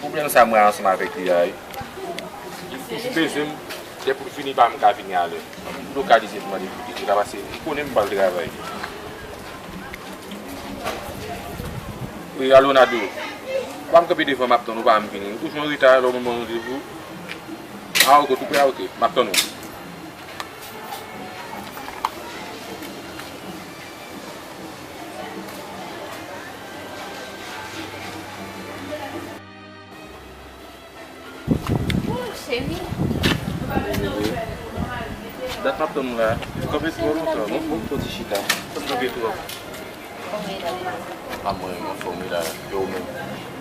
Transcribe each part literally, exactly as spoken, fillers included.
Pwoblèm sa mwen ansanm avèk li a, wi. Li toujou bezwen m, depi l fini pa m ka vini alè. M lokalize pou mande pou li, se pa pase m konnen m pral travay. Wi, alo Nado. Pa m kanpe devan m ap tann ou pa m vini. Ou toujou an reta lè w ban mwen randevou. A, oke, tou prè a, oke. M ap tann ou. Cheri. Dat m ap tann ou la. Ou kanpe twò lontan. Bon, bon, bon, ti chita. Ou kanpe twò. Kòman e la? A, mwen, mwen anfòm wi la. E ou menm?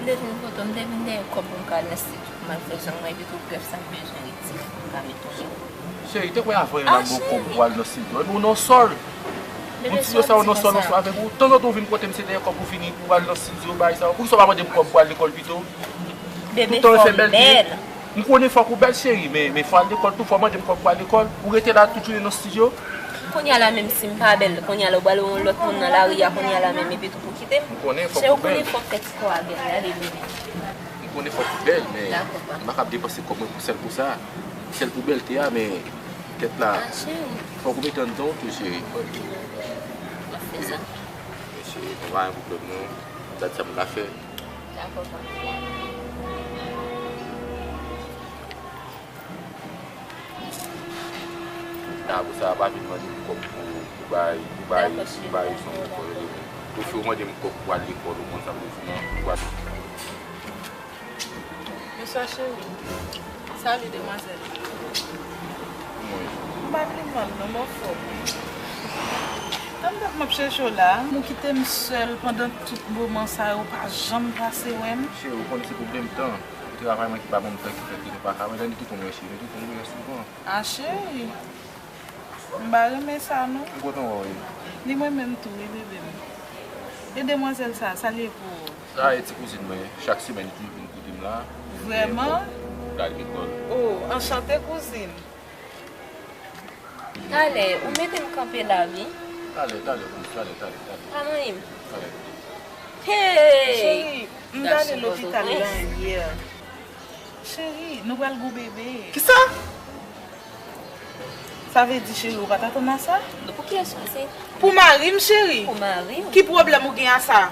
M te vin kote w, m te vin dèyè kòb pou m ka al nan estidyo pou m al fè zong mwen, epi tou grèf sa m bezwen retire pou m ka mete yon. Cheri, te kwè avan yè n ap ba w kòb pou al nan estidyo. Epi ou nan sòl. Moun ti yo sa yo nan sòl ansanm avèk ou. Tanzantan ou vin kote m se dèyè kòb ou vini pou al nan estidyo, bagay sa yo. Poukisa w pa mande m kòb pou al lekòl pito? Bebe, fò m bèl. M konnen fòk ou bèl, cheri, men, men fò al lekòl tou, fò mande m kòb pou al lekòl. Ou rete la tout jounen nan estidyo. Kounye a la, menm si m pa bèl, kounye a la, ou pral wè yon lòt moun nan lari a, kounye a la menm, epi tou pou kite m. M konnen fòk ou bèl. Cheri, ou konnen fòk fè ti kò a bèl, gade bebe. M konnen fòk ou bèl, men m pa kab depanse kòb mwen pou sèl pou sa. Sèl pou bèlte a, men tèt la. Fòk ou mete anndan w tou, cheri. M ap fè sa. Men cheri, nou pa gen pwoblèm non. Gad sa m ka fè. Dakò, papa. Apre sa, pa vin mande m kòb pou, pou bay, pou bay, pou bay son kòb. Ou fè w mande m kòb pou al lekòl, ou konn sa m vle di non? Pou al Bonswa, cheri. Salut, demwazèl. Kòman w ye? M pa pi mal, non, m anfòm. Tann dat m ap chèche w la. Ou kite m sèl pandan tout moman sa yo, ou pa janm pase wè m. Cheri, ou konnen se pwoblèm tan. Travay mwen ki pa ban m tan ki fè ke nou pa ka wè. Lè nou te konn wè, cheri, nou te konn wè souvan. A, cheri. M pa renmen sa, non. M kontan wè w, wi. Ni mwen menm tou, wi, bebe m. E demwazèl sa, sa l ye pou ou? Sa e ti kouzin mwen, chak semèn li toujou vin kote m la. Vrèman? Pou l al lekòl. Oh, anchante kouzin. Talè, ou mete m kanpe la, wi. Talè, talè, bous, talè, talè, talè. Pa manyen m. Talè. Hey! Cheri, m t ale lopital la yè. Cheri, nou pral gen bebe. Kisa? Sa vle di, cheri, ou pa t atann a sa? Pou kiyès ou se? Pou mari m, cheri. Pou mari w? Ki pwoblèm ou gen a sa?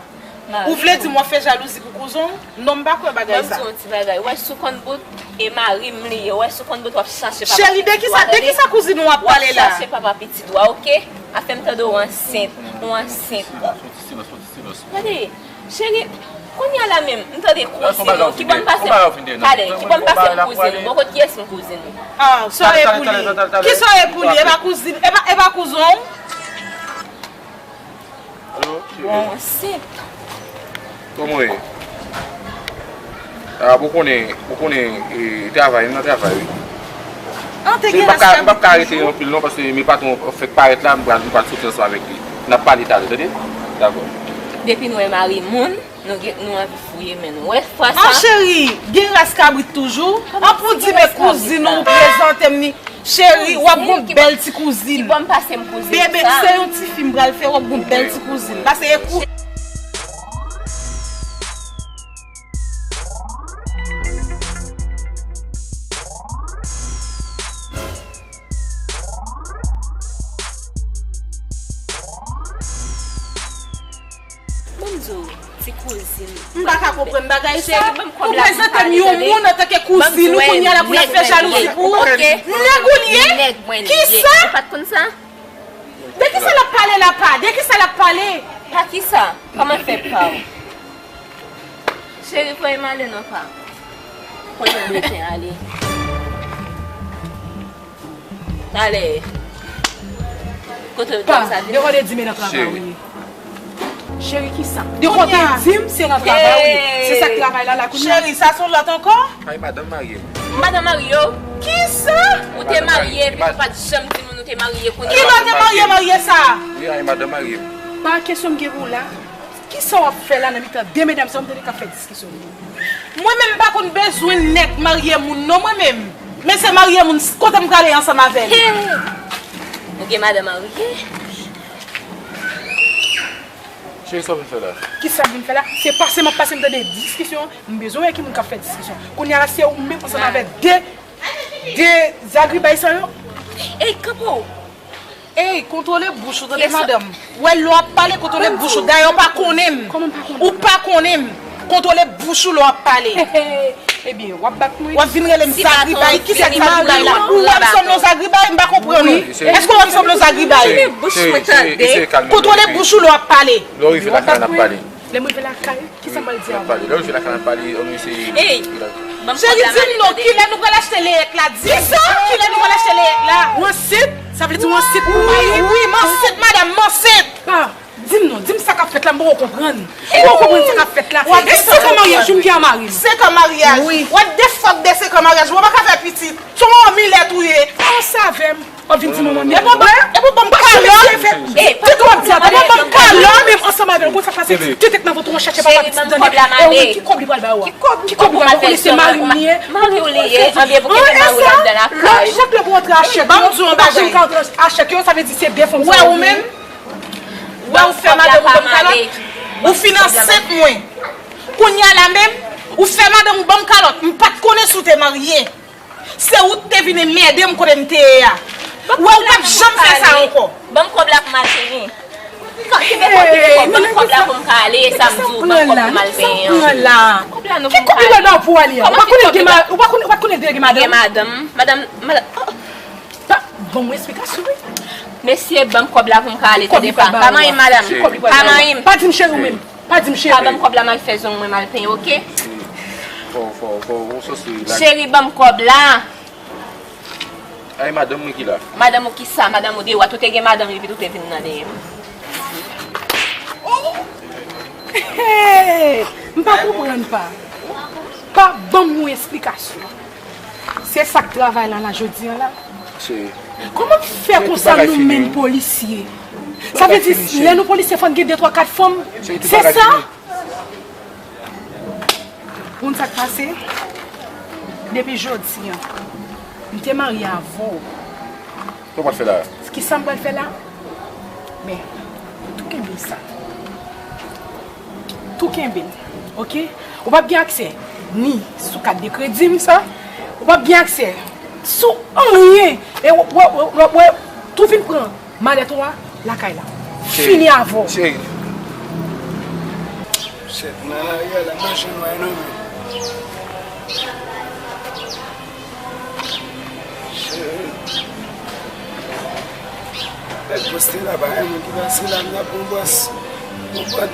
Ou vle di m w ap fè jalouzi pou kouzen w? Non, m pa kwè bagay sa. Ban m di w yon ti bagay. Ou wè si w konn bout, e mari m li ye. Ou wè si w konn bout, w ap chache papa pitit ou a, tande? Cheri, de kisa, de kisa kouzin ou ap pale la? W ap chache papa pitit ou a, oke? A fè m tande w ansent. Ou ansent. Soti silans, soti silans. Tande. Cheri, kounye a la menm, m tande kouzin ou. Ki bò m pase m? Talè, ki bò m pase m kouzin ou? Bò kot kiyès m kouzin ou? Ah, sa w ye pou li? Ki sa w ye pou li? E pa kouzin, e pa, e pa kouzen w? Alo, cheri. Bon, se. Kòman w ye? Ah, bon, konnen, bon, konnen, e, travay, m nan travay, wi. An te gen rès kabrit toujou. M p ap ka rete anpil non, paske men patwon fèk parèt la, m pral, m pral soti ansanm avèk li. N ap pale talè, tande? Dakò. Depi nou wè mari moun, nou gen, nou anvi fouye men nou. Wè fwa sa. An cheri, gen rès kabrit toujou. An pou di men kouzin ou prezante m ni. Cheri, w ap gon bèl ti kouzin. Ki bò m pase m kouzin sa? Bebe, se yon ti fi m pral fè, w ap gon bèl ti kouzin. Pase e kou. Ban m di w, ti kouzin. M pa ka konprann bagay sa. Ou prezante m yon moun antanke kouzin ou, kounye a la pou l ap fè jalouzi pou ou. Nèg ou l ye? Kisa? Ou pa t konn sa? De kisa l ap pale la, pa? De kisa l ap pale? Pa kisa? Kòman fè pa w? Cheri, voye m ale non, pa. Kote w bezwen ale? Talè. Kote w bezwen ale? Pa, dekote di m e nan travay ou ye. Cheri, kisa? Dekote di m se nan travay ou ye. Se sa k travay la, la kounye a? Cheri, sa se yon lòt ankò? Ay, madanm marye m. Madanm marye w? Kisa? Ou te marye, epi ou pa t janm di moun ou te marye kounye a. Ki lè w te marye, marye sa? Wi, ay, madanm marye m. Pa kesyon m gen pou w la. Kisa w ap fè la nan mitan de medam sa yo, m tande k ap fè diskisyon? Mwen menm m pa konn bezwen nèg marye moun non, mwen menm. Men se marye moun, kote m prale ansanm avè l? Hey! Ou gen madanm marye? Cheri, sa w vin fè la? Kisa m vin fè la? Se pase m ap pase, m tande diskisyon. M bezwen wè ki moun k ap fè diskisyon. Kounye a la, se ou menm ansanm avèk de, de zagribay sa yo. Ey, kanpe w! Ey, kontwole bouch ou, tande, madanm. Wè, lè w ap pale, kontwole bouch ou. Dayè, w pa konnen m. Kòman m pa konnen w? Ou pa konnen m. Kontwole bouch ou lè w ap pale. Ebyen, w ap bat mwen? W ap vin rele m zagribay. Kisa k zagribay la? Ou wè m sanble yon zagribay? M pa konprann ou. Èske w wè m sanble yon zagribay? Kontwole bouch ou lè w ap pale. Lè w rive lakay la, n ap pale. Lè m rive lakay, kisa m pral di avè w? Lè w rive lakay la, n ap pale. Cheri, di m non, kilè nou pral achte leyèt la? Di m non, kilè nou pral achte leyèt la? Ou ansent? Sa vle di ou ansent pou mari m? Wi, wi, m ansent, madanm, m ansent. Pa, di m non, di m sa k ap fèt la, m poko konprann. M poko konprann sa k ap fèt la. E senk an maryaj, ou m gen a mari m. Senk an maryaj? Wi. What the fuck de senk an maryaj? Ou pa ka fè pitit. Se yon milèt ou ye. An, sa avè m. W ap vin di manman m. Epi w ban m kalòt. Tout w ap di a, epi w ban m kalòt. Menm ansanm avè l, ou konn sa k pase, ti tèt nan vant ou, w ap chache papa pitit done. E wi, ki kòb li pral ba ou a? Ki kòb? Ki kòb li pral ba ou? Ou konnen se mari m li ye. Mari w li ye, anben pou kite mari w la anndan lakay. Chak lè pou rantre achèk yo, chak jou m ka rantre achèk yo, sa vle di se de fanm sa yo. Wè ou menm? Wè ou fè madanm ou ban m kalòt? Ou fin ansent mwen. Kounye a la menm, ou fè madanm ou ban m kalòt. M pa t konnen si w te marye. Se ou k te vin anmède m kote m te ye a. Wè, ou p ap janm fè sa ankò. Ban m kòb la pou m al peye. Ki, ki de kòb, ki de kòb? Ban m kòb la pou m ka ale, sa m di w, ban m kòb pou m al peye an. Ki kòb li pral ba w pou w ale a? Ou pa konnen l gen ma-, ou pa konnen, ou pa t konnen l te gen madanm? Gen madanm. Madanm, madanm, oh. Pa, ban mwen esplikasyon, wi. Mesye, ban m kòb la pou m ka ale, tande pa. Pa manyen m, madanm. Pa manyen m. Pa di m cheri w menm. Pa di m cheri. Pa ban m kòb la, m al fè zong mwen, m al penyen, oke? Fò, fò, fò, ou sanse la. Cheri, ban m kòb la. Ay, madanm mwen ki la. Madanm ou ki sa? Madanm ou deyò a, tou te gen madanm epi tou te vin nan dèyè m. Oh! Hey! M pa konprann pa. Pa ban m yon esplikasyon. Se sa k travay la, la, jodi a la. Cheri. Kòman fè konsa nou menm polisye? Sa vle di, lè nou polisye, fò n gen de, twa, kat fanm? Se sa? Ou konn sa k pase? Depi jodi a, m te marye avè w. Sa w pral fè la? Kisa m pral fè la? Men, tou kenbe sa. Tou kenbe l, oke? Ou p ap gen aksè ni sou kat de kredi m sa, ou p ap gen aksè sou anyen. E w, w, w, w, w tou vin pran malèt ou a lakay la. Fini avè w. Cheri. Chèf, nan lari a la, mache nwa non, men. Cheri. Bèl poste la, pa gen moun ki pase la, m ap pran bòs. Konprann?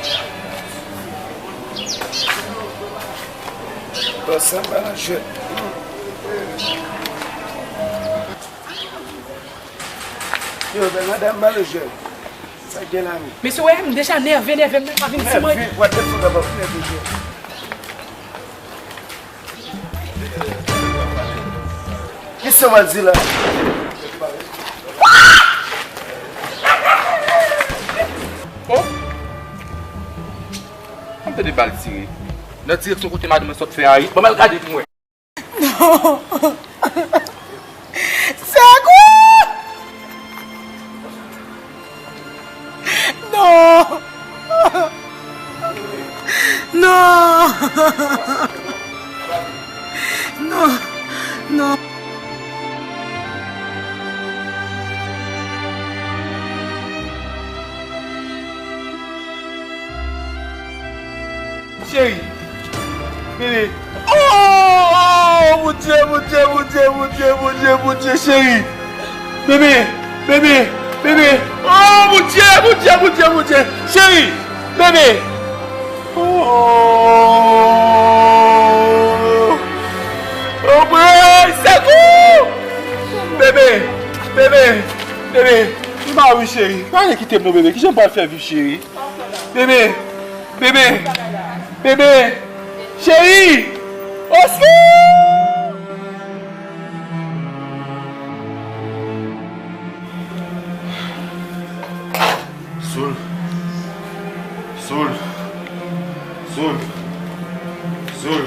Bòs sa pa nan jwèt. Yo, bèl madanm, ba yo jwèt. Sa k gen la menm? Mesye, w wè, m deja nève, nève, m pa vin di mwen. Nève, what the fuck about nève, jwèt? Kisa w al di la? Oh! An tande bal tire. Nan direksyon kote madanm mwen sot fè a, ban m al gade pou mwen. Non! Sekou! Non! Non! Non! Non! Cheri. Bebe. Oh, oh, Bondye, Bondye, cheri. Bebe, bebe, bebe. Oh, Bondye, Bondye, Bondye, Bondye. Cheri, bebe. Oh. Oh, mwen, sekou. Bebe, bebe, bebe. M pa wi, cheri. Pa kite m non, bebe. Kijan m pral fè viv, cheri? Bebe! Bebe! Bebe! Cheri! Osi! Soul. Soul. Soul. Soul.